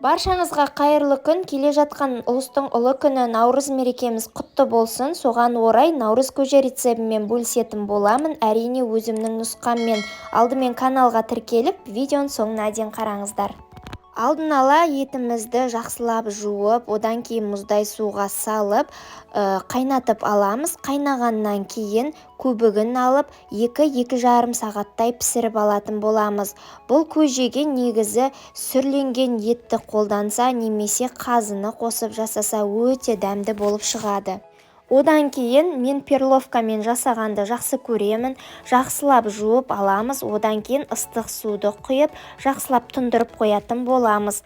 Баршаңызға қайырлы күн! Келе жатқан ұлыстың ұлы күні Наурыз мерекеміз құтты болсын! Соған орай наурыз көже рецебімен бөлісетін боламын. Әрине, өзімнің нұсқаммен. Алдымен каналға тіркеліп, видеоның соңына дейін қараңыздар. Алдын ала етімізді жақсылап жуып, одан кейін мұздай суға салып, қайнатып аламыз. Қайнағаннан кейін көбігін алып, 2-2,5 сағаттай пісіріп алатын боламыз. Бұл көжеге негізі сүрленген етті қолданса немесе қазыны қосып жасаса, өте дәмді болып шығады. Одан кейін мен перловкамен жасағанды жақсы көремін. Жақсылап жуып аламыз, одан кейін ыстық суды құйып, жақсылап тұндырып қоятын боламыз.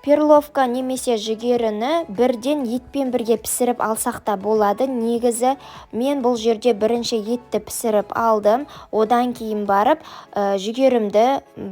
Перловка немесе жүгеріні бірден етпен бірге пісіріп алсақ та болады. Негізі мен бұл жерде бірінші етті пісіріп алдым, одан кейін барып жүгерімді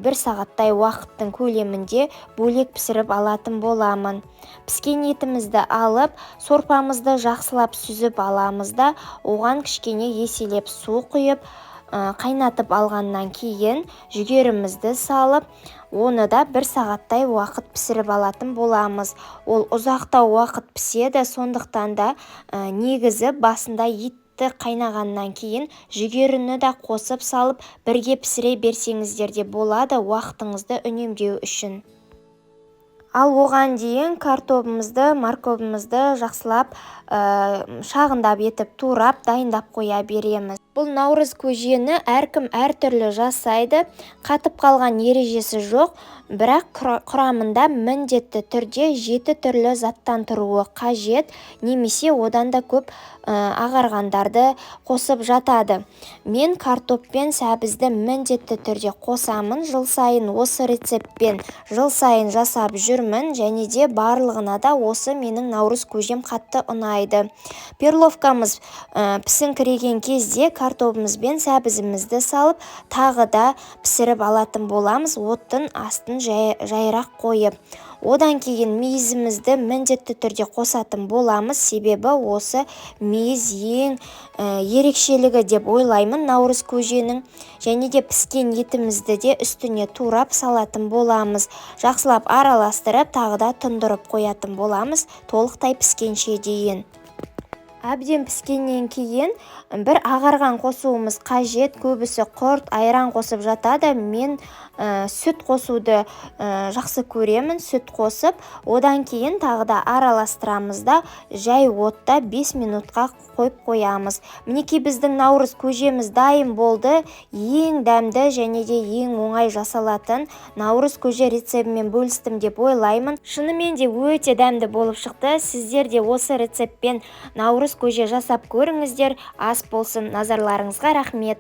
бір сағаттай уақыттың көлемінде бөлек пісіріп алатын боламын. Піскен етімізді алып, сорпамызды жақсылап сүзіп аламыз да, оған кішкене еселеп су құйып, қайнатып алғаннан кейін жүгерімізді салып, оны да бір сағаттай уақыт пісіріп алатын боламыз. Ол ұзақтау уақыт піседі, сондықтан да негізі басында етті қайнағаннан кейін жүгеріні де қосып салып, бірге пісіре берсеңіздер де болады, уақытыңызды үнемдеу үшін. Ал оған дейін картобымызды, морковымызды жақсылап шағындап етіп турап, дайындап қоя береміз. Бұл наурыз көжені әркім әртүрлі жасайды, қатып қалған ережесі жоқ, бірақ құрамында міндетті түрде 7 түрлі заттан тұруы қажет немесе одан да көп ағарғандарды қосып жатады. Мен картоп пен сәбізді міндетті түрде қосамын. Жыл сайын осы рецептпен жыл сайын жасап жүрмін, және де барлығына да осы менің наурыз көжем қатты ұнайды. Перловкамыз пісіңкіреген кезде картобымыз бен сәбізімізді салып, тағы да пісіріп алатын боламыз, оттың астын жайырақ қойып. Одан кейін мейізімізді міндетті түрде қосатын боламыз, себебі осы мейіз ең ерекшелігі деп ойлаймын наурыз көженің. Және де піскен етімізді де үстіне турап салатын боламыз. Жақсылап араластырып, тағы да тұндырып қоятын боламыз толықтай піскенше дейін. Әбден піскеннен кейін бір ағарған қосуымыз қажет. Көбісі құрт, айран қосып жатады. Мен сүт қосуды жақсы көремін. Сүт қосып, одан кейін тағы да араластырамыз да, жай отта 5 минутқа қойып қоямыз. Мінекей, біздің наурыз көжеміз дайын болды. Ең дәмді және де ең оңай жасалатын наурыз көже рецебімен бөлістім деп ойлаймын. Шынымен де өте дәмді болып шықты. Сіздер де осы рецептпен наурыз көже жасап көріңіздер. Ас болсын! Назарларыңызға рахмет.